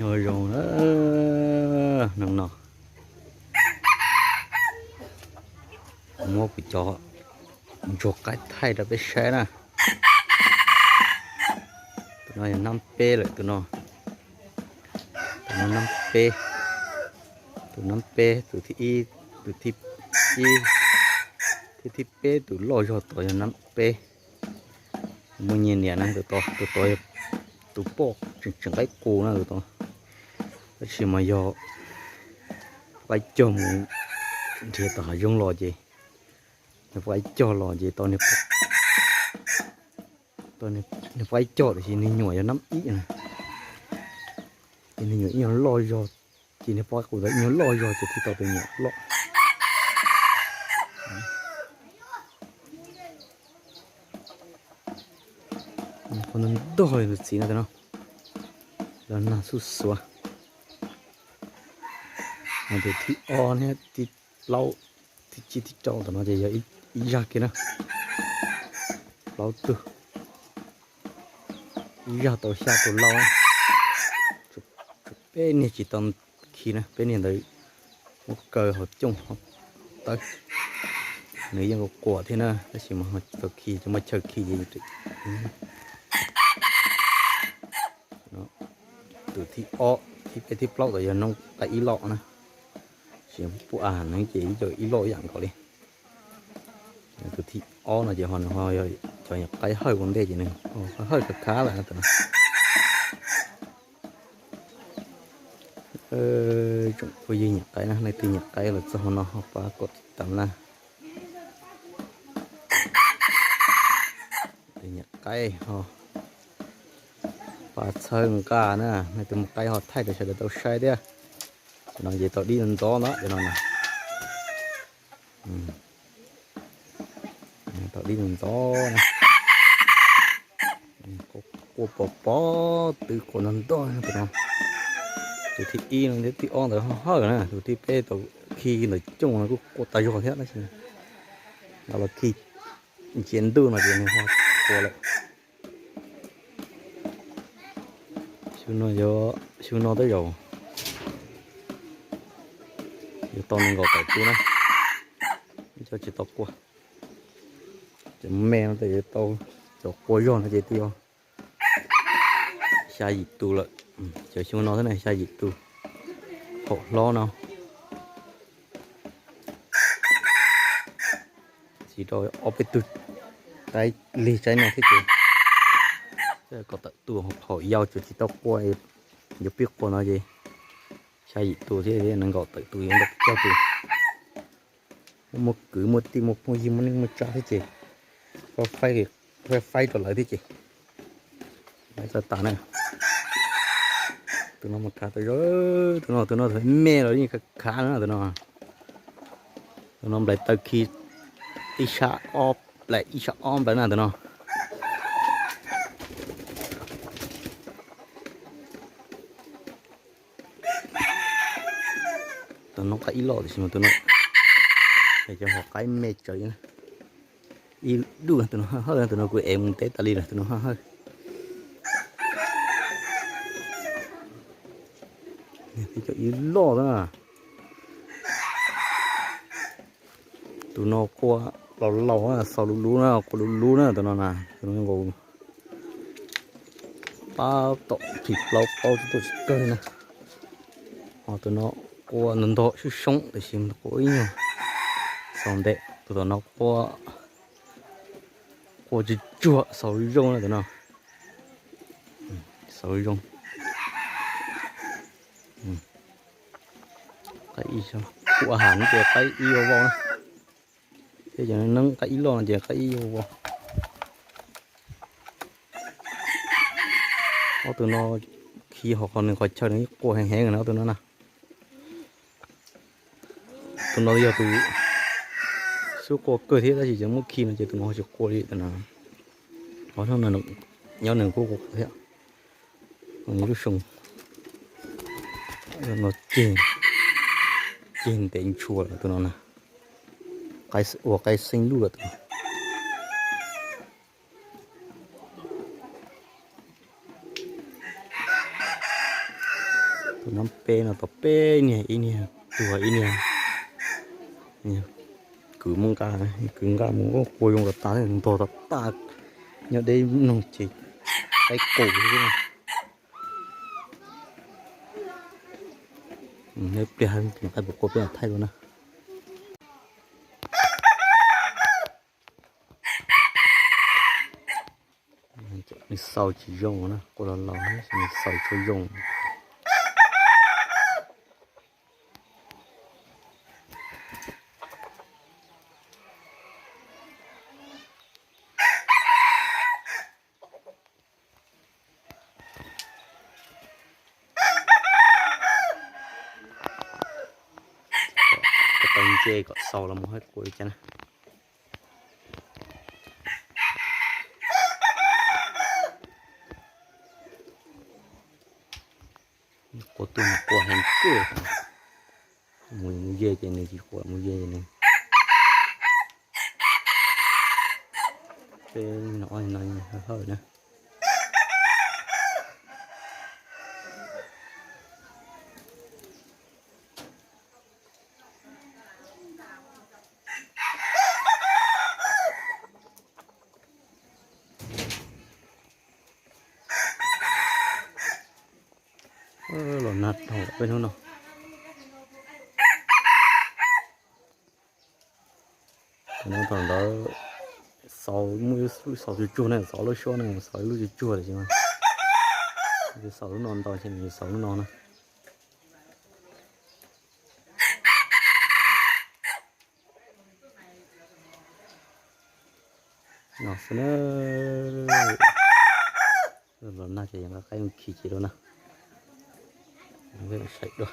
Zoo na, neeg no, muab kuv cov ntsuag qaib thaij rau peb saib na. Tus no yog nab peb lawm, tus no, tus no nab peb, tus nab peb, tus thib ib, tus thib ib, thib thib peb, tus loj zog tod yog nab peb. Muaj nyias niam na, tus tod, tus tod yog tus poj tseem tseem qaib qus na tus tod. Tab sis mas yog qaib cog mus nrhiav tom hav zoov los ces, nws qaib cog los ces tau, nws qaib cog tiam sis nws nyuam yog nab ib na, ces nws nyuam ib nyuag loj zog, ces nws qaib qus ntawd ib nyuag loj zog ces thiaj tau tus nyuam loj. Qhov ntog ntog li tus txiv no tus no, los nag xuj xuav. Tus thib ob thiab thib plaub, thib tsib thib rau tom no ces yog ib zaj kiag na. Plaub tug, ib zaj tau xya tus lauj. Tshuav peb niag tsis tau khi na, peb niag ntawd muab kaw hauv cooj hauv tawb, nws yeej quas thiab na, tab sis mas tsis tau khi, tsis muaj chaw khi ces tus thib ob, thib peb, thib plaub tod yog noob qaib ib loj na, tsis pub a heev ces ib co ib loj ib yam nkaus li. Tus thib ob no ces ho nws ho yog cov nyuam qaib hawj ua ntej ces nws hawj khav khav lawm no. Tsoom phooj ywg nyiam qaib na, leej twg nyiam qaib los txog hauv no ho pab kom tib tam na. Nyiam qaib ho pab txhawb nqa na, leej twg muaj qaib ho thaij rau sawv daws tau saib thiab. Cov no ces tau dib ntxov ntxov ntawm no na. Tau dib ntxov ntxov na. Quaj pos pos twb quaj ntog ntog tus no. Tus thib ib no thiab thib ob ntawd ho hawj na, tus thib peb tau khi ntawm cooj no kuj quaj tas zog thiab tab sis nqa los khi ntsia ntuj no ces nws ho quaj lawm. Xyoo no, xyoo no tej zaum yuav tau nees nkaum tawm tus na, cov tsis tau quaj. Cov me no tej yuav tau, cov quaj zog no ces twb yog xya yim tus lawm. Cov xyoo no xwb na xya yim tus, phaum hlob no. Tsis rau ob peb tug qaib lig tsaib no thiab ces kom tawm tus, phaum yau cov tsis tau quaj, yuav pib quaj no ces xya yim tus thiab nees nkaum tawm tus yuav ntau pes tsawg tus. Muaj kwv muaj tij muaj phooj ywg muaj neej muaj tsa thiab ces faib faib rau lawv thiab ces txawj tas na. Tus no mas khav tas zog, tus no tus no tus me los yeej khav khav na tus no. Tus no nplaim taw khi ib sab ob nplaim ib sab ob nplaim na tus no. Tus no qaib ib loj tiam sis mas tus no cov hom qaib me tsawv ib duj, tus no hawj hawj, tus no kuv ev mus teb tas li lawm, tus no hawj hawj. Ib loj na. Tus no quaj laus laus na, xaus lub lub na, quaj lub lub na tus no na, tus no nkaus pab tom thim plaub paub tsis tuaj tsis kawg li na. Ho tus no quaj ntog ntog soob soob tiam sis quaj ib nyuag xaus ntev, tus tom no quaj, quaj tsuag tsuag xaus zoo na tus no. Xaus zoo. Qaib ib, ua has no ces qaib ib ua vau na. Thiab cov neeb qaib ib loj no ces qaib ib ua vau. Ob tug no khi hauv qhov nws qhov chaw no quaj heev heev na ob tug no na. Tus no yog tus xub quaj kawg thiab tab sis cov muab khi no ces tus no ho tsis quaj li tus no. Qhov no nyob nws kuj quaj thiab. Lub xyoo no ceg, ceg ntev ntshua lawm tus no na. Ua qaib xeeb lub lawm tus no. Nyob peb no tau peb niag, ib niag tuag ib niag. Kwv muab nqa, kwv nqa mus ua qua zoo kom tas, ntog tas tas, nyob deb mloog ces qaib qus xwb. Ib pliag tus qaib puas qua peb mam thaij dua na. Nws xaus tsis zoo na, qua los laus nws xaus tsis zoo. Tau ntse kom xaus los mus hais qua li cas na. Qua tuaj nws qua heev kawg. Mus mus ye ces nws tsis qua, mus ye ces nws. Peb no, no hawj hawj na. Los nag dhau peb hnub no. Thaum ntawd xaus muaj ib lub xaus tsuag tsuag na, xaus lub suab na, xaus ib lub tsuag tsuag lawm ces xaus lub no ntau ces nws xaus lub no na. No xwb na. Los nag ces yog nqa qaib mus khi ces dua na. Saib dua.